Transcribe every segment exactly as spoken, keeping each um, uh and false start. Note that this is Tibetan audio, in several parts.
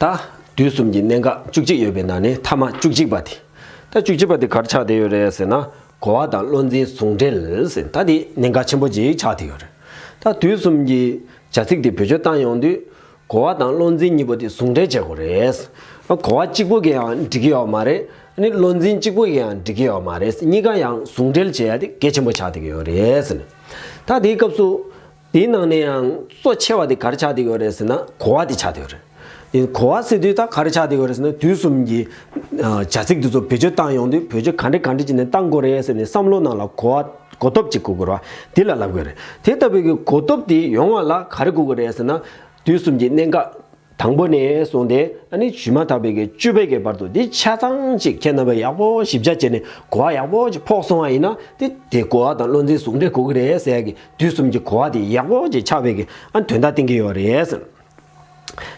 ད་དུས་གསུམ་གྱི་གནད་འགག་བཅུ་གཅིག་ཡོད་པའི་ནང་ནས་མཐའ་མ་བཅུ་གཅིག་པ་དེ། ད་བཅུ་གཅིག་པ་དེ་ག་རེ་ཆགས་བསྡད་ཡོད་རེད་ཟེར་ན། གོ་བ་དང་བློ་འཛིན་ཟུང་འབྲེལ་ཟེར། ད་དེ་གནད་འགག་ཆེན་པོ་ཅིག་ཆགས་བསྡད་ཡོད་རེད། ད་དུས་གསུམ་གྱི་བྱ་ཚིག་དེ་བེད་སྤྱོད་བཏང་ཡོང་དུས། གོ་བ་དང་བློ་འཛིན་གཉིས་པོ་དེ་ཟུང་འབྲེལ་བྱེད་དགོས་རེད། གོ་བ་གཅིག་པོ་གིས་ཡང་འགྲིག་གི་ཡོད་མ་རེད། ཨ་ནི་བློ་འཛིན་གཅིག་པོ་གིས་ཡང་འགྲིག་གི་ཡོད་མ་རེད། གཉིས་ཀ་ཡང་ཟུང་འབྲེལ་བྱེད་ཡ་དེ་གལ་ཆེན་པོ་ཆགས་བསྡད་ཀྱི་ཡོད་རེད་ཟེར་ནས། ད་དེའི་སྐབས་སུ། དེའི་ནང་ནས་ཡང་གཙོ་ཆེ་བ་དེ་ག་རེ་ཆགས་བསྡད་ཀྱི་ཡོད་རེད་ཟེར་ན། གོ་བ་དེ་ཆགས་བསྡད་ཡོད་རེད། ཡིན། གོ་བ་ཟེར་དུས་ད་ག་རེ་ཆགས་བསྡད་ཡོད་རེད་ཟེར་ན། དུས་གསུམ་གྱི་ཨ་བྱ་ཚིག་འདི་ཚོ་བེད་སྤྱོད་བཏང་ཡོང་དུས་བེད་སྤྱོད་ག་འདྲ་ག་འདྲ་བྱས་ནས་བཏང་དགོས་རེད་ཟེར་ནས་བསམ་བློ་ནང་ལ་གོ་བ་གོ་ཐོབ་ཅིག་དགོས་ཀྱི་རེད་བ། དེ་ལ་ལབ་དགོས་རེད། དེ་ལྟ་བུའི་གི་གོ་ཐོབ་དེ་ཡོང་བ་ལ་ག་རེ་དགོས་ཀྱི་རེད་ཟེར་ན། དུས་གསུམ་གྱི་གནད་འགག་དང་པོ་ནས་བཟུང་སྟེ་ཨ་ནི་ཞུས་མ་ཐག་པའི་གི་བཅུ་པའི་གི་བར་དུ་འདི་ཆ་ཚང་ཅིག་ཁྱེད་རྣམ་པས་ཡག་པོ་ཞིབ་ཆ་བྱས་ནས་གོ་བ་ཡག་པོ་ཅིག་ཕོག་སོང་བ་ཡིན་ན། དེ་དེ་གོ་བ་དང་བློ་འཛིན་ཟུང་འབྲེལ་དགོས་ཀྱི་རེད་ཟེར་ཡ་གི་དུས་གསུམ་གྱི་གོ་བ་དེ་ཡག་པོ་ཅིག་ཆགས་པའི་གི་ཨ་དོན་དག་བསྟན་གྱི་ཡོད་རེད།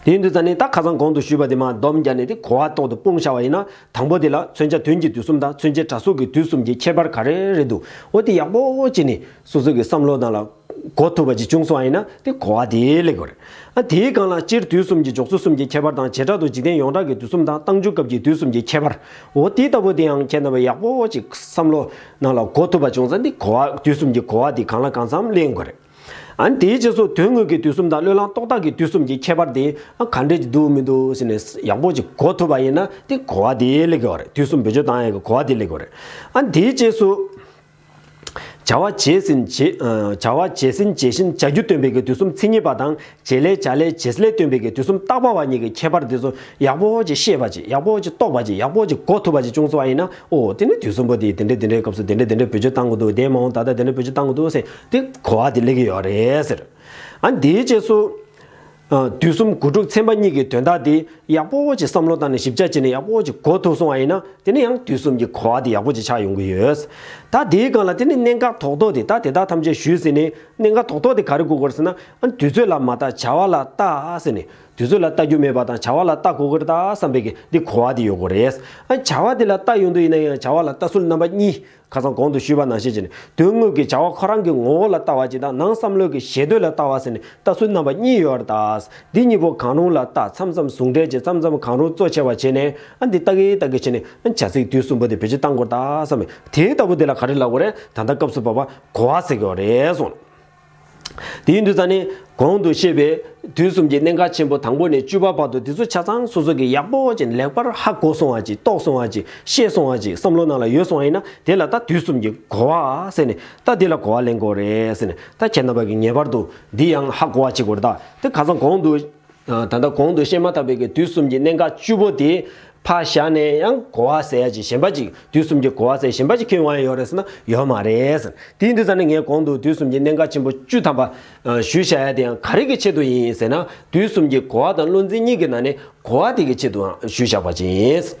དེ་ཡིན་དུས་ཙང་ནི་ད་ཁ་སང་གོང་དུ་ཞུས་པ་དེ་མར་སྡོམ་རྒྱག་ནས་དེ་གོ་བ་ཏོག་ཏུ་སྤུངས་བཞག་པ་ཡིན་ན། དང་པོ་དེ་ལ་མཚོན་བྱ་དོན་གྱི་དུས་གསུམ་དང་མཚོན་བྱེད་སྒྲ་གཟུགས་ཀྱི་དུས་གསུམ་གྱི་ཁྱད་པར་ག་རེ་རེད་འདུག་འོ་དེ་ཡག་པོ་བྱས་ནས་སོ་སོ་གི་བསམ་བློ་ནང་ལ་གོ་ཐུབ་པ་ཅིག་བྱུང་སོང་བ་ཡིན་ན། དེ་གོ་བ་དེ་སླེབས་དགོས་རེད། ཨ་དེའི་སྒང་ལ་སྤྱིར་དུས་གསུམ་གྱི་འཇོག་ཚུལ་གསུམ་གྱི་ཁྱད་པར་དང་། བྱེ་བྲག་ཏུ་འཇིག་རྟེན་ཡོངས་གྲགས་ཀྱི་དུས་གསུམ་དང་། རྟགས་འཇུག་སྐབས་ཀྱི་དུས་གསུམ་གྱི་ཁྱད་པར། འོ་དེ་ལྟ་བུ་དེ་ཡང་ཁྱེད་རྣམ་པས་ཡག་པོ་ཅིག་བསམ་བློ་ནང་ལ་གོ་ཐུབ་པ་བྱུང་ཙང་། འདི་གོ་བ། དུས་གསུམ་གྱི་གོ་བ་འདི་གང་ལ་གང་འཚམ་ལེན་དགོས་རེད། ཨ་ནི་དེའི་རྗེས་སུ་དོན་དངོས་ཀྱི་དུས་གསུམ་དང་བློས་བསླངས་རྟོག་བཏགས་ཀྱི་དུས་གསུམ་གྱི་ཁྱད་པར་དེ་ཨ་ག་འདྲས་ཅིག་འདུག་མི་འདུག་ཟེར་ནས་ཡག་པོ་ཅིག་གོ་ཐུབ་པ་ཡིན་ན། དེ་གོ་བ་དེ་སླེབས་ཀྱི་ཡོད་རེད། དུས་གསུམ་བེད་སྤྱོད་བཏང་ཡག་གི་གོ་བ་དེ་སླེབས་ཀྱི་ཡོད་རེད། ཨ་ནི་དེའི་རྗེས་སུ། བྱ་བ་བྱས་ཟིན་བྱེད། ཨ་བྱ་བ་བྱས་ཟིན་བྱེད་བཞིན་བྱ་རྒྱུ་སྟོན་པའི་གི་དུས་གསུམ་མཚན་ཉིད་པ་དང་། བྱེད་ལས་བྱ་ལས་བྱེད་ལས་སྟོན་པའི་གི་དུས་གསུམ་བཏགས་པ་བ་གཉིས་ཀྱི་ཁྱད་པར་དེ་ཚོ་ཡག་པོ་ཅིག་ཤེས་པ་ཅིག་ཡག་པོ་ཅིག་རྟོགས་པ་ཅིག་ཡག་པོ་ཅིག་གོ་ཐུབ་པ་ཅིག་བྱུང་སོང་བ་ཡིན་ན། འོ་དེ་ནི་དུས་གསུམ་པོ་དེ་དེ་འདྲས་དེ་འདྲས་སྐབས་སུ་དེ་འདྲས་དེ་འདྲས་བེད་སྤྱོད་བཏང་དགོས་འདུག་དེ་མ་འོངས་ད་ལྟ་དེ་འདྲས་བེད་སྤྱོད་བཏང་དགོས་འདུག་ཟེར། དེ་གོ་བ་དེ་སླེབས་ཀྱི་ཡོད་རེད་ཟེར། ཨ་དེའི་རྗེས་སུ། ཨ་དུས་གསུམ་དགུ་ཕྲུགས་ཚན་པ་གཉིས་ཀྱི་དོན་དག་དེ་ཡག་པོ་ཅིག་བསམ་བློ་བཏང་ནས་ཞིབ་ཆ་བྱས་ནས་ཡག་པོ་ཅིག་གོ་ཐུབ་སོང་བ་ཡིན་ན། དེ་ནི་ཡང་དུས་གསུམ་གྱི་གོ་བ་དེ་ཡག་པོ་ཅིག་ཆགས་ཡོང་གི་ཡོད། ད་དེའི་སྒང་ལ་དེ་ནི་གནད་འགག་རྡོག་རྡོག་དེ། ད་དེ་དག་ཐམས་ཅད་ཞུས་ཟིན་ནས་གནད་འགག་རྡོག་རྡོག་དེ་ག་རེ་དགོས་ཀྱི་རེད་ཟེར་ན། ཨ་དུས་ཚོད་ལ་མ་ལྟ་བྱ་བ་ལ་ལྟ་ཟེར་ནས། དུས་ཚོད་ལ་ལྟ་རྒྱུ་མེད་པ་དང་བྱ་བ་ལ་ལྟ་དགོས་ཀྱི་རེད་ད་བསམ་པའི་གི་འདི་གོ་བ་དེ་ཡོད་དགོས་རེད། ཨ་བྱ་བ་དེ་ལ་ལྟ་ཡོང་དུས་ཡིན་ན་ཡང་བྱ་བ་ལ་ལྟ་ཚུལ་རྣམ་པ་གཉིས། ཁ་སང་གོང་དུ་ཞུས་པ་ནང་བཞིན་བྱས་ནས། དོན་དངོས་ཀྱི་བྱ་བ་ཁོ་རང་གི་ངོ་བོ་ལ་ལྟ་བ་ཅིག་དང་། ནང་བསམ་བློ་གི་ཞེ་འདོད་ལ་ལྟ་བ་ཟེར་ནས་ལྟ་ཚུལ་རྣམ་པ་གཉིས་ཡོད་རེད་ད། འདི་གཉིས་པོ་གང་རུང་ལ་ལྟ། མཚམས་མཚམས་ཟུང་འབྲེལ་བྱས། མཚམས་མཚམས་གང་རུང་གཙོ་ཆེ་བ་བྱས་ནས། ཨ་འདི་ལྟ་གི་ལྟ་གི་བྱས་ནས། ཨ་བྱ་ཚིག་དུས་གསུམ་པོ་དེ་བེད་སྤྱོད་བཏང་དགོས་རེད་ད་བསམ་པས། དེ་ལྟ་བུ་དེ་ལ་ག་རེ་ལབ་དགོས་རེད། ད་ལྟ་སྐབས་སུ་བབ་པ་གོ་བ་ཟེར་གྱི་ཡོད་རེད་གསུངས། དེ་ཡིན་དུས་ཙང་ནི་གོང་དུ་བཤད་པའི་དུས་གསུམ་གྱི་གནད་འགག་ཆེན་པོ་དང་པོ་ནས་བཅུ་པ་བར་དུ་དེ་ཚོ་ཆ་ཚང་སོ་སོ་གིས་ཡག་པོ་ཅིག་ལེགས་པར་ཧ་གོ་སོང་བ་ཅིག་རྟོགས་སོང་བ་ཅིག་ཤེས་སོང་བ་ཅིག་བསམ་བློ་ནང་ལ་ཡོད་སོང་བ་ཡིན་ན། དེ་ལ་ད་དུས་གསུམ་གྱི་གོ་བ་ཟེར་ནས། ད་དེ་ལ་གོ་བ་ལེན་དགོས་རེད་ཟེར་ནས། ད་ཁྱེད་རྣམ་པ་གིས་ངེས་པར་དུ་འདི་ཡང་ཧ་གོ་བ་བྱེད་དགོས་རེད་ད། དེ་ཁ་སང་གོང་དུ། ད་ལྟ་གོང་དུ་བཤད་མ་ཐག་པའི་གི་དུས་གསུམ་གྱི་གནད་འགག་བཅུ་པོ་དེ་ཕར་བཞག་ནས་ཡང་གོ་བ་ཟེར་ཡ་ཅིག་གཞན་པ་ཅིག་དུས་གསུམ་གྱི་གོ་བ་ཟེར་གཞན་པ་ཅིག་ཁྱོན་ཡོང་ཡ་ཡོད་རེད་ཟེར་ན་ཡོད་མ་རེད་ཟེར། དེ་ཡིན་དུས་ཙང་ནས་ངས་གོང་དུ་དུས་གསུམ་གྱི་གནད་འགག་ཆེན་པོ་བཅུ་ཐམ་པ་ཞུས་བཞག་ཡ་དེ་ཡང་ག་རེ་གི་ཆེད་དུ་ཡིན་ཟེར་ན། དུས་གསུམ་གྱི་གོ་བ་དང་བློ་འཛིན་གཉིས་ཀྱི་ནང་ནས་གོ་བ་དེ་གི་ཆེད་དུའང་ཞུས་བཞག་པ་ཅིག་ཡིན།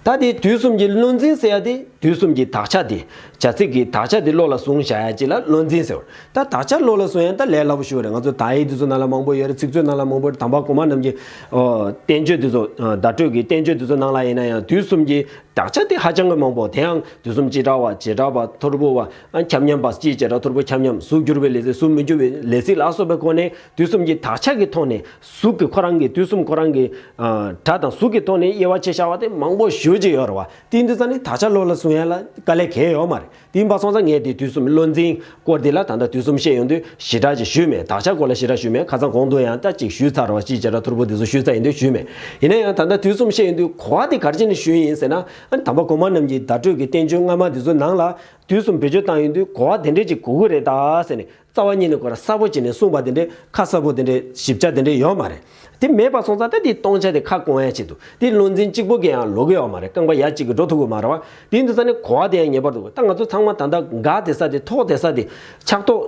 ད་དེ་དུས་གསུམ་གྱི་བློ་འཛིན་ཟེར་ཡ་དེ་དུས་གསུམ་གྱི་དག་ཆ་དེ། བྱ་ཚིག་གི་དག་ཆ་དེ་བློ་ལ་བཟུང་བཞག་ཡ་ཅིག་ལ་བློ་འཛིན་ཟེར་བ། ད་དག་ཆ་བློ་ལ་བཟུང་ཡ་ད་ལས་སླ་པོ་ཞིག་རེད། ང་ཚོ་དག་ཡིག་དེ་ཚོ་ནང་ལ་མང་པོ་ཡོད་རེད། ཚིག་མཛོད་ནང་ལ་མང་པོ་རེད། དམ་པ་གོང་མ་རྣམས་ཀྱི་ཨོ་བསྟན་བཅོས་དེ་ཚོ། བརྡ་སྤྲོད་ཀྱི་བསྟན་བཅོས་དེ་ཚོ་ནང་ལ་ཡིན་ན་ཡང་དུས་གསུམ་གྱི་དག་ཆ་དེ་ཧ་ཅང་གི་མང་པོ། དེའང་དུས་གསུམ་བྱེ་བྲག་པ། བྱེ་བྲག་པ་ཐོར་བུ་བ། ཨ་ཁྱབ་མཉམ་པ། སྤྱིའི་བྱེ་བྲག་ཐོར་བུ་ཁྱབ་མཉམ། གཟུགས་འགྱུར་བའི་ལས་ཚིག་གཟུགས་མི་འགྱུར་བའི་ལས་ཚིག་ལ་སོགས་པའི་སྒོ་ནས་དུས་གསུམ་གྱི་དག་ཆ་གི་ཐོག་ནས་གཟུགས་ཀྱི་ཁོ་རང་གི། དུས་གསུམ་ཁོ་རང་གི་ཨ་སྒྲ་དང་གཟུགས་ཀྱི་ཐོག་ནས་དབྱེ་བ་ཕྱེ་བཞག་པ་དེ་མང་པོ་ཞེ་ཅིག་ཡོད་རེད་བ། དེ་ཡིན་དུས་ཙང་ནི་དག་ཆ་བློ་ལ་བཟུང་ཡ་ལ་དཀའ་ལས་གང་ཡང་ཡོད་མ་རེད། དེ་ཡིན་པ་སོང་ཙང་ངས་དེ་དུས་གསུམ་བློ་འཛིན་སྐོར་དེ་ལ་ད་ལྟ་དུས་གསུམ་བཤད་ཡོང་དུས་ཞེ་དྲག་ཅིག་ཞུས་མེད། དག་ཆ་སྐོར་ལ་ཞེ་དྲག་ཞུས་མེད། ཁ་སང་གོང་དུ་ཡང་ད་ཅིག་ཞུས་ཚར་བ། སྤྱིའི་བྱེ་བྲག་ཐོར་བུ་དེ་ཚོ་ཞུས་ཚར་ཡིན་དུས་ཞུས་མེད། ཡིན་ན་ཡང་ད་ལྟ་དུས་གསུམ་བཤད་ཡོང་དུས་གོ་བ་དེ་ག་རེ་བྱས་ནས་ཞུས་ཡིན་ཟེར་ན། ཨ་དམ་པ་གོང་མ་རྣམས་ཀྱི་བརྡ་སྤྲོད་ཀྱི་བསྟན་བཅོས་སྔ་མ་དེ་ཚོ་ནང་ལ་དུས་གསུམ་བེད་སྤྱོད་བཏང་ཡོང་དུས་གོ་བ་དེ་འདྲས་ཅིག་དགོས་ཀྱི་རེད་ད་ཟེར་ནས། རྩ་བ་ཉིད་ནས་ཁོ་རང་གསལ་པོ་བྱས་ནས་གསུངས་པ་དེ་འདྲས། ཁ་གསལ་པོ་དེ་འདྲས། ཞིབ་ཆ་དེ་འདྲས་ཡོད་མ་རེད། དེ་མེད་པ་སོང་ཙང་ད་དེ་སྟོང་ཆ་དེ་ཁ་སྐོང་ཡ་ཆེད་དུ། དེ་བློ་འཛིན་གཅིག་པོ་གིས་ཡང་ལོག་གི་ཡོད་མ་རེད། རྐང་པ་ཡ་གཅིག་གིས་འགྲོ་ཐུབ་ཀྱི་མ་རེད་བ། དེ་ཡིན་དུས་ཙང་ནི་གོ་བ་དེ་ཡང་ངེས་པར་དུ། ད་ང་ཚོ་ཚང་མ་ད་ལྟ་འགག་བསྡད་ས་དེ། ཐོག་བསྡད་ས་དེ། ཆགས་ཐོག་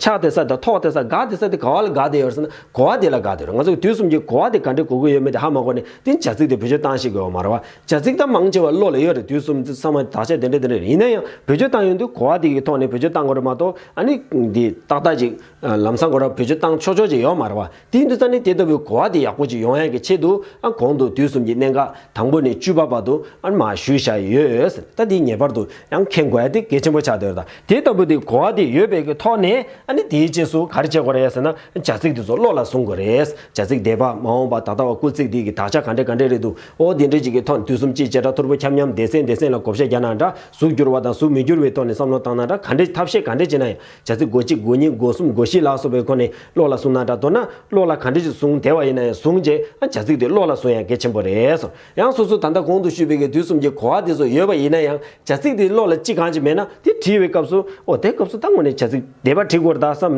ཆགས་བསྡད་ས་དང་ཐོག་བསྡད་ས། འགག་བསྡད་ས་དེ་ག་བ་ལ་འགག་བསྡད་ཡོད་རེད་ཟེར་ན། གོ་བ་དེ་ལ་འགག་བསྡད་ཡོད་རེད། ང་ཚོ་དུས་གསུམ་གྱི་གོ་བ་དེ་ག་འདྲས་གོ་གི་ཡོད་མེད་དེ་ཧ་མ་གོ་ནས་དེ་བྱ་ཚིག་དེ་བེད་སྤྱོད་བཏང་ཤེས་ཀྱི་ཡོད་མ་རེད་བ། བྱ་ཚིག་ད་མང་ཆེ་བ་བློ་ལ་ཡོད་རེད། དུས་གསུམ་ཚང་མ་དག་ཆ་དེ་འདྲས་དེ་འདྲས་རེད། ཡིན་ན་ཡང་ བེད་སྤྱོད་བཏང་ཡོང་དུས་གོ་བ་དེ་གི་ཐོག་ནས་བེད་སྤྱོད་བཏང་དགོས་རེད་མ་གཏོགས། ཨ་ནི་འདི་ཏག་ཏག་ཅིག་ལམ་སང་ཁོ་རང་བེད་སྤྱོད་བཏང་ཆོག་ཆོག་ཅིག་ཡོད་མ་རེད་བ། དེ་ཡིན་དུས་ཙང་ནི་དེ་ལྟ་བུའི་གོ་བ་དེ་ཡག་པོ་ཅིག་ཡོང་ཡག་གི་ཆེད་དུ། ཨ་གོང་དུ་དུས་གསུམ་གྱི་གནད་འགག་དང་པོ་ནས་བཅུ་པ་བར་དུ་ཨ་ནི་མར་ཞུས་བཞག་ཡོད། ད་དེ་ངེས་པར་དུ་ཡང་མཁྱེན་དགོས་ཡ་དེ་གལ་ཆེན་པོ་ཆགས་བསྡད་ཡོད། ད་དེ་ལྟ་བུ་དེ་གོ་བ་དེ་ཡོད་པའི་གི་ཐོག་ནས། ཨ་ནི་དེའི་རྗེས་སུ་ག་རེ་བྱེད་དགོས་རེད་ཟེར་ན། བྱ་ཚིག་དེ་ཚོ་བློ་ལ་བཟུང་དགོས་རེད། བྱ་ཚིག་འདས་པ། མ་འོངས་པ། ད་ལྟ་བ། སྐུལ་ཚིག་དེ་གི་དག་ཆ་ག་འདྲ་ག་འདྲ་རེད་འདུག་འོ་དེ་འདྲ་ཅིག་གི་ཐོག་ནས་དུས་གསུམ་སྤྱི་བྱེ་བྲག་ཐོར་བུ་ཁྱབ་མཉམ་སྡེ་ཚན་སྡེ་ཚན་ལ་བགོ་བཤའ་རྒྱག་ན་འདྲ། གཟུགས་འགྱུར་བ་དང་གཟུགས་མི་འགྱུར་བའི་ཐོག་ནས་བསམ་བློ་བཏང་ན་འདྲ། ག་འདྲ་ཐབས་ཤེས་ག་འདྲ་བྱས་ན་ཡང་བྱ་ཚིག་མགོ་གཅིག་མགོ་གཉིས་མགོ་གསུམ་མགོ་བཞི་ལ་སོགས་པའི་སྒོ་ནས་བློ་ལ་བཟུང་ན་འདྲ། མདོར་ན་བློ་ལ་ག་འདྲ་ཅིག་བཟུང་བསྡད་པ་ཡིན་ན་ཡང་བཟུང་རྗེས། ཨ་བྱ་ཚིག་དེ་བློ་ལ་བཟུང་ཡ་གལ་ཆེན་པོ་རེད་སོ། ཡང་སོ་སོ་ད་ལྟ་གོང་དུ་ཞུས་པའི་གི་དུས་གསུམ་གྱི་གོ་བ་དེ་ཚོ་ཡོད་པ་ཡིན་ན་ཡང་། བྱ་ཚིག་དེ་བློ་ལ་ཅི་གང་ཅིག་མེད་ན། དེ་བྲིས་པའི་སྐབས་སུ། འོ་དེ་སྐབས་སུ་ད་དངོས་གནས་བྱ་ཚིག་འདས་པ་བྲིས་དགོས་རེད་ད་བསམ།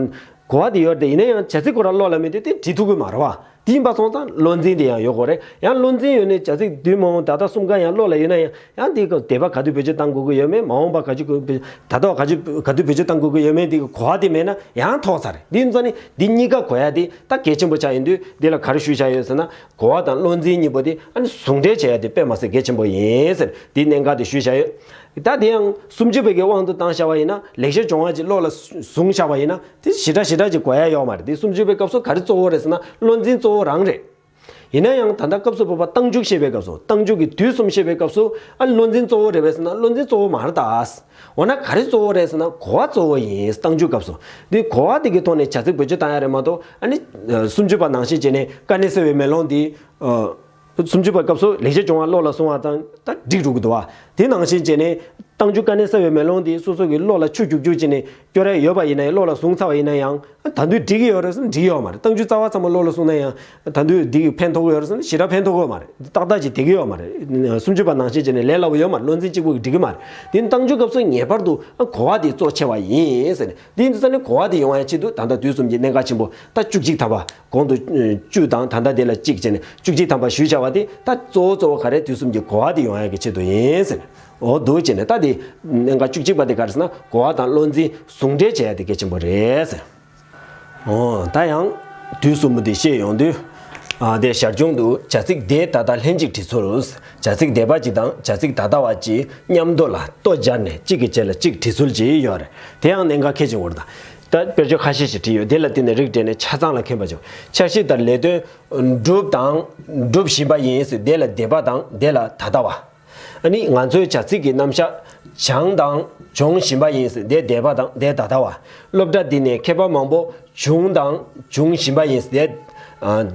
གོ་བ་དེ་ཡོད་རེད། ཡིན་ན་ཡང་བྱ་ཚིག་ཁོ་རང་བློ་ལ་མེད་དུས་དེ་བྲིས་ཐུབ་ཀྱི་མ་རེད་བ། དེ་ཡིན་པ་སོང་ཙང་བློ་འཛིན་དེ་ཡང་ཡོད་དགོས་རེད། ཡང་བློ་འཛིན་ཡོད་ནས་བྱ་ཚིག་དུས་མ་འོངས་ད་ལྟ་གསུམ་ཀ་ཡང་བློ་ལ་ཡོད་ན་ཡང་། ཡང་དེའི་སྐབས་འདས་པ་ག་དུས་བེད་སྤྱོད་བཏང་དགོས་ཀྱི་ཡོད་མེད། མ་འོངས་པ་ག་དུས་བེད། ད་ལྟ་བ་ག་དུས་ག་དུས་བེད་སྤྱོད་བཏང་དགོས་ཀྱི་ཡོད་མེད་དེ་གི་གོ་བ་དེ་མེད་ན་ཡང་ཐོགས་ཚར་རེད། དེ་ཡིན་ཙང་ནི་འདི་གཉིས་ཀ་གོ་ཡ་དེ་ད་གལ་ཆེན་པོ་ཆགས་ཡོང་དུས། འདི་ལ་ག་རེ་ཞུས་བཞག་ཡོད་ཟེར་ན། གོ་བ་དང་བློ་འཛིན་གཉིས་པོ་དེ་ཨ་ནི་ཟུང་འབྲེལ་བྱེད་ཡ་དེ་དཔེ་མ་སྲིད་གལ་ཆེན་པོ་ཡིན་ཟེར། འདི་གནད་འགག་དེ་ཞུས་བཞག་ཡོད། ད་དེ་ཡང་སུམ་ཅུ་པའི་གི་དབང་དུ་བཏང་བཞག་པ་ཡིན་ན། ལེགས་བཤད་ལྗོན་དབང་ཅིག་བློ་ལ་བཟུང་བཞག་པ་ཡིན་ན། དེ་ཞེ་དྲག་ཞེ་དྲག་ཅིག་གོ་ཡ་ཡོད་མ་རེད། དེ་སུམ་ཅུ་པའི་སྐབས་སུ་ག་རེ་གཙོ་བོ་རེད་ཟེར་ན། བློ་འཛིན་གཙོ་བོ་རང་རེད། ཡིན་ན་ཡང་ད་ལྟ་སྐབས་སུ་བབ་པ་རྟགས་འཇུག་བཤད་པའི་སྐབས་སུ། རྟགས་འཇུག་གི་དུས་གསུམ་བཤད་པའི་སྐབས་སུ། ཨ་བློ་འཛིན་གཙོ་བོ་རེད་པས་ཟེར་ན། བློ་འཛིན་གཙོ་བོ་མ་རེད་ད། འོ་ན་ག་རེ་གཙོ་བོ་རེད་ཟེར་ན། གོ་བ་གཙོ་བོ་ཡིན། རྟགས་འཇུག་སྐབས་སུ། འདི་གོ་བ་དེ་གི་ཐོག་ནས་བྱ་ཚིག་བེད་སྤྱོད་བཏང་ཡ་རེད་མ་གཏོགས། ཨ་ནི་སུམ་ཅུ་པ་ནང་བཞིན་བྱས་ནས་དཀའ་གནད་གསལ་བའི་མེ་ལོང་འདི། སུམ་ཅུ་པའི་སྐབས་སུ་ལེགས་བཤད་ལྗོན་དབང་བློ་ལ་བཟུང་བ་དང་ད་འགྲིག་འགྲོ་གི་འདུག་བ། དེ་ནང་བཞིན་བྱས་ནས་རྟགས་འཇུག་དཀའ་གནད་གསལ་བའི་མེ་ལོང་འདི་སོ་སོ་གི་བློ་ལ་ཆུ་རྒྱུག་རྒྱུག་བྱས་ནས་སྐྱོར་ཡ་ཡོད་པ་ཡིན་ན་ཡང་། བློ་ལ་བཟུང་ཚར་བ་ཡིན་ན་ཡང་། ད་དུང་འགྲིག་གི་ཡོད་རེད་ཟེར་ན་འགྲིག་གི་ཡོད་མ་རེད། རྟགས་འཇུག་རྩ་བ་ཚང་མ་བློ་ལ་བཟུང་ན་ཡང་། ད་དུང་འདི་གིས་ཕན་ཐོགས་ཀྱི་ཡོད་རེད་ཟེར་ན་ཞེ་དྲག་ཕན་ཐོགས་ཀྱི་ཡོད་མ་རེད། ཏག་ཏག་ཅིག་བསྡད་ཀྱི་ཡོད་མ་རེད། སུམ་ཅུ་པ་ནང་བཞིན་བྱས་ནས་ལས་སླ་པོ་ཡོད་མ་རེད། བློ་འཛིན་གཅིག་པུ་གིས་འགྲིག་གི་མ་རེད། དེ་ནི་རྟགས་འཇུག་སྐབས་སུ་ངེས་པར་དུ་གོ་བ་དེ་གཙོ་ཆེ་བ་ཡིན་ཟེར་ནས། དེ་ཡིན་དུས་ཙང་ནས་གོ་བ་དེ་ཡོང་བའི་ཆེད་དུ་ད་ལྟ་དུས་གསུམ་གྱི་གནད་འགག་ཆེན་པོ་ད་བཅུ་གཅིག་ཐམ་པ། གོང་དུ་བཅུ་དང་ད་ལྟ་དེ་ལ་གཅིག་བྱས་ནས་བཅུ་གཅིག་ཐམ་པ་ཞུས་བཞག་པ་དེ་ད་གཙོ་བོ་གཙོ་བོ་ག་རེ། དུས་གསུམ་གྱི་གོ་བ་དེ་ཡོང་ཡག་གི་ཆེད་དུ་ཡིན་ཟེར། འོ་འདུག་བྱས་ནས་ད་དེ་གནད་འགག་བཅུ་གཅིག་པ་དེ་ག་རེ་ཟེར་ན། གོ་བ་དང་བློ་འཛིན་ཟུང་འབྲེལ་བྱེད་ཡག་དེ་གལ་ཆེན་པོ་རེད་ཟེར། འོ་ད་ཡང་དུས་གསུམ་པོ་དེ་བཤད་ཡོང་དུས། ཨ་དེ་ཞར་བྱུང་དུ་བྱ་ཚིག་འདས་ད་ལྟ་ལྷན་ཅིག་བྲིས་ཚུལ། བྱ་ཚིག་འདས་པ་གཅིག་དང་བྱ་ཚིག་ད་ལྟ་བ་གཅིག་མཉམ་དུ་ལ་ལྟོ་སྦྱར་ནས་གཅིག་གི་རྗེས་ལ་གཅིག་བྲིས་ཚུལ་གྱི་ཡོད་རེད། དེ་ཡང་གནད་འགག་གལ་ཆེན་པོ་རེད། ད་དཔེར་བརྗོད་ཁ་ཤས་ཤིག་བྲིས་ཡོད། དེ་ལ་བརྟེན་ནས་རིགས་བསྒྲེས་ནས་ཆ་ཚང་ལ་མཁྱེན་པ་བྱུང་། འཆར་གཞི་ལྟར་ལས་དོན་འགྲུབ་དང་འགྲུབ་བཞིན་པ་ཡིན་ཟེར། དེ་ལ་འདས་པ་དང་དེ་ལ་ད་ལྟ་བ། ཨ་ནི་ང་ཚོའི་བྱ་ཚིག་གི་རྣམ་གཞག་བྱུང་དང་འབྱུང་བཞིན་པ་ཡིན་ཟེར། དེ་འདས་པ་དང་དེ་ད་ལྟ་བ། སློབ་གྲྭ་འདི་ནས་མཁས་པ་མང་པོ་བྱུང་དང་འབྱུང་བཞིན་པ་ཡིན་ཟེར། དེ་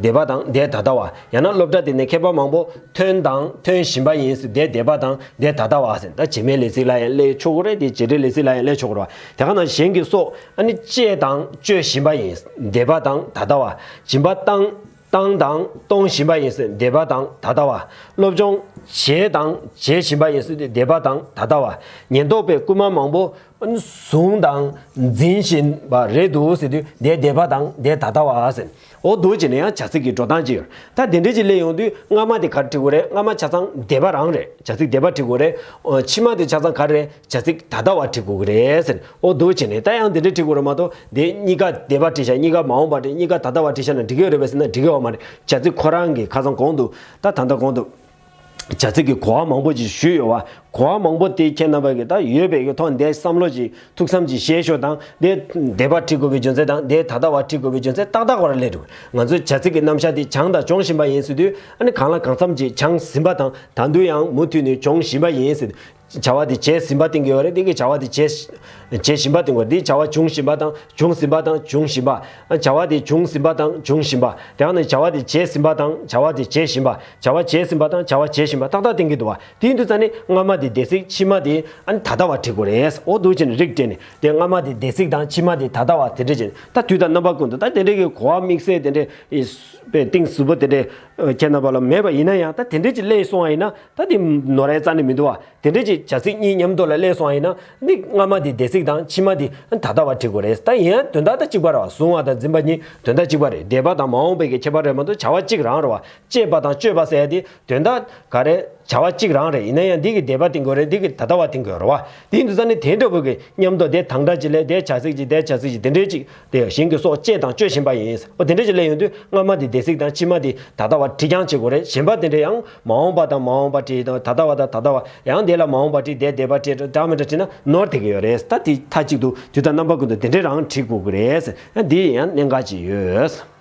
འདས་པ་དང་དེ་ད་ལྟ་བ། ཡང་ན་སློབ་གྲྭ་འདི་ནས་མཁས་པ་མང་པོ་ཐོན་དང་ཐོན་བཞིན་པ་ཡིན་ཟེར། དེ་འདས་པ་དང་དེ་ད་ལྟ་བ་ཟེར། ད་རྗེས་མའི་ལས་ཚིག་ལ་ཡང་སླེབས་ཆོག་གི་རེད། དེ་རྗེས་འབྲེལ་ལས་ཚིག་ལ་ཡང་སླེབས་ཆོག་གི་རེད་བ། དེ་ག་ནང་བཞིན་གྱི་སོགས། ཨ་ནི་སྤྱད་དང་སྤྱོད་བཞིན་པ་ཡིན། འདས་པ་དང་ད་ལྟ་བ། སྦྱིན་པ་བཏང་བཏང་དང་གཏོང་བཞིན་པ་ཡིན་ཟེར། འདས་པ་དང་ད་ལྟ་བ། སློབ་སྦྱོང་བྱས་དང་བྱེད་བཞིན་པ་ཡིན་ཟེར། འདས་པ་དང་ད་ལྟ་བ། ཉེན་རྟོག་པས་རྐུན་མ་མང་པོ་བཟུང་དང་འཛིན་བཞིན་པ་རེད་འདུག་ཟེར་དུས། དེ་འདས་པ་དང་དེ་ད་ལྟ་བ་ཟེར། འོ་འདུག་བྱས་ནས་ཡང་བྱ་ཚིག་གི་འགྲོ་སྟངས་ཅིག་ཡོད། ད་དེ་འདྲ་ཅིག་སླེབས་ཡོང་དུས་སྔ་མ་དེ་ག་རེ་བྲིས་དགོས་རེད། སྔ་མ་ཆ་ཚང་འདས་པ་རང་རེད། བྱ་ཚིག་འདས་པ་བྲིས་དགོས་རེད། ཨོ་ཕྱི་མ་དེ་ཆ་ཚང་ག་རེ་རེད། བྱ་ཚིག་ད་ལྟ་བ་བྲིས་དགོས་ཀྱི་རེད་ཟེར། འོ་འདུག་བྱས་ནས་ད་ཡང་འདི་འདྲ་བྲིས་དགོས་རེད་མ་གཏོགས། དེ་གཉིས་ཀ་འདས་པ་བྲིས་བཞག་གཉིས་ཀ་མ་འོངས་པ་བྲིས། གཉིས་ཀ་ད་ལྟ་བ་བྲིས་བཞག་ན་འགྲིག་གི་ཡོད་རེད་པས་ཟེར་ན་འགྲིག་གི་ཡོད་མ་རེད། བྱ་ཚིག་ཁོ་རང་གི་ཁ་སང་གོང་དུ་ད་ད་ལྟ་གོང་དུ་བྱ་ཚིག་གི་གོ་བ་མང་པོ་ཅིག་ཞུས་ཡོད་བ། གོ་བ་མང་པོ་དེ་ཁྱེད་རྣམ་པ་གི་ད་ཡོད་པའི་གི་ཐོག་འདས་བསམ་བློ་ཅིག་ཐུགས་བསམ་ཅིག་བཞེས་ཤོག་དང་། དེ་འདས་པ་བྲིས་དགོས་པའི་རྒྱུ་མཚན་དང་། དེ་ད་ལྟ་བ་བྲིས་དགོས་པའི་རྒྱུ་མཚན་ཏག་ཏག་བར་སླེབས་འགྲོ། ང་ཚོའི་བྱ་ཚིག་གི་རྣམ་གཞག་དེ་བྱུང་དང་འབྱུང་བཞིན་པ་ཡིན་ཟེར་དུས། ཨ་ནི་གང་ལ་གང་འཚམ་ཅིག་བྱུང་ཟིན་པ་དང་། ད་དུང་ཡང་མུ་མཐུད་ནས་འབྱུང་བཞིན་པ་ཡིན་ཟེར། བྱ་བ་དེ་བྱས་ཟིན་པ་བསྟན་གྱི་ཡོད་རེད། དེ་གི་བྱ་བ་དེ་བྱས་བྱས་བཞིན་པ་བསྟན་གྱི་ཡོད་རེད། དེ་བྱ་བ་བྱུང་བཞིན་པ་དང་། འབྱུང་ཟིན་པ་དང་། འབྱུང་བཞིན་པ། བྱ་བ་དེ་བྱུང་ཟིན་པ་དང་། འབྱུང་བཞིན་པ། དེ་ཡང་ན་བྱ་བ་དེ་བྱས་ཟིན་པ་དང་། བྱ་བ་དེ་བྱེད་བཞིན་པ། བྱ་བ་བྱས་ཟིན་པ་དང་། བྱ་བ་བྱེད་བཞིན་པ་ཏག་ཏག་བསྟན་གྱི་འདུག་བ། དེ་ཡིན་དུས་ཙང་ནས་སྔ་མ་དེ་འདས་ཚིག་ཕྱི་མ་དེ་ཨ་ནི་ད་ལྟ་བ་བྲིས་དགོས་རེད། འོ་འདུག་བྱས་ནས་རིགས་བསྒྲེས་ནས། དེ་སྔ་མ་དེ་འདས་ཚིག་དང་ཕྱི་མ་དེ་ད་ལྟ་བ་དེ་འདྲ་བྱས་ནས། ད་དུས་དང་རྣམ་པ་ཀུན་ཏུ་ད་དེ་འདྲའི་གི་གོ་བ་དམིགས་བསལ་དེ་འདྲའི་དཔེ་གཏིང་ཟབ་པོ་དེ་འདྲའི་ཁྱེད་རྣམ་པ་ལ་མེད་པ་ཡིན་ན་ཡང་། ད་དེ་འདྲ་ཅིག་སླེབས་སོང་བ་ཡིན་ན་ད་དེ་ནོར་ཡ་རྩ་ནས་མི་འདུག་བ། དེ་འདྲ་ཅིག་བྱ་ཚིག་གཉིས་མཉམ་དུ་ལ་སླེབས་སོང་བ་ཡིན་ན། འདི་སྔ་མ་དེ་འདས་ཚིག་དང་ཕྱི་མ་དེ་ད་ལྟ་བ་བྲིས་དགོས་རེད། ད་ཡིན་ཡང་དོན་དག་ད་གཅིག་པ་རེད་བ། བཟུང་བ་དང་འཛིན་པ་གཉིས་དོན་དག་གཅིག་པ་རེད། འདས་པ་དང་མ་འོངས་པའི་གི་ཁྱད་པར་རེད་མ་གཏོགས་བྱ་བ་གཅིག་རང་རེད་བ། སྤྱད་པ་དང་སྤྱོད་པ་ཟེར་ཡ་དེ་དོན་དག་ག་རེ། བྱ་བ་གཅིག་རང་རེད། ཡིན་ན་ཡང་འདི་གི་འདས་པ་འཐེན་དགོས་རེད། འདི་གི་ད་ལྟ་བ་འཐེན་དགོས་རེད་བ། དེ་ཡིན་དུས་ཙང་ནི་དེ་འདྲ་བོ་གི་མཉམ་དུ་དེ་དང་སྒྲ་གཅིག་ལས་དེ་བྱ་ཚིག་གཅིག་དེ་བྱ་ཚིག་གཅིག་དེ་འདྲའི་གཅིག་དེ་ཡང་གཞན་གྱི་སྲོག་བཅད་དང་གཅོད་བཞིན་པ་ཡིན། འོ་དེ་འདྲ་ཅིག་སླེབས་ཡོང་དུས་སྔ་མ་དེ་འདས་ཚིག་དང་ཕྱི་མ་དེ་ད་ལྟ་བ་བྲིས་རྐྱང་བྱེད་དགོས་རེད། གཞན་པ་དེ་འདྲ་ཡང་མ་འོངས་པ་དང་མ་འོངས་པ་བྲིས་དང་ད་ལྟ་བ་དང་ད་ལྟ་བ་ཡང་དེ་ལ་མ་འོངས་པ་བྲིས་དེ་འདས་པ་བྲིས་འདྲ་མི་འདྲ་བྲིས་ན་ནོར་བསྡད་ཀྱི་ཡོད་རེད། ད་དེ་མཐའ་གཅིག་ཏུ་དུས་དང་རྣམ་པ་ཀུན་ཏུ་དེ་འདྲའི་རང་བྲིས་དགོས་ཀྱི་རེད། ཡང་འདི་ཡང་གནད་འགག་ཅིག་ཡོད།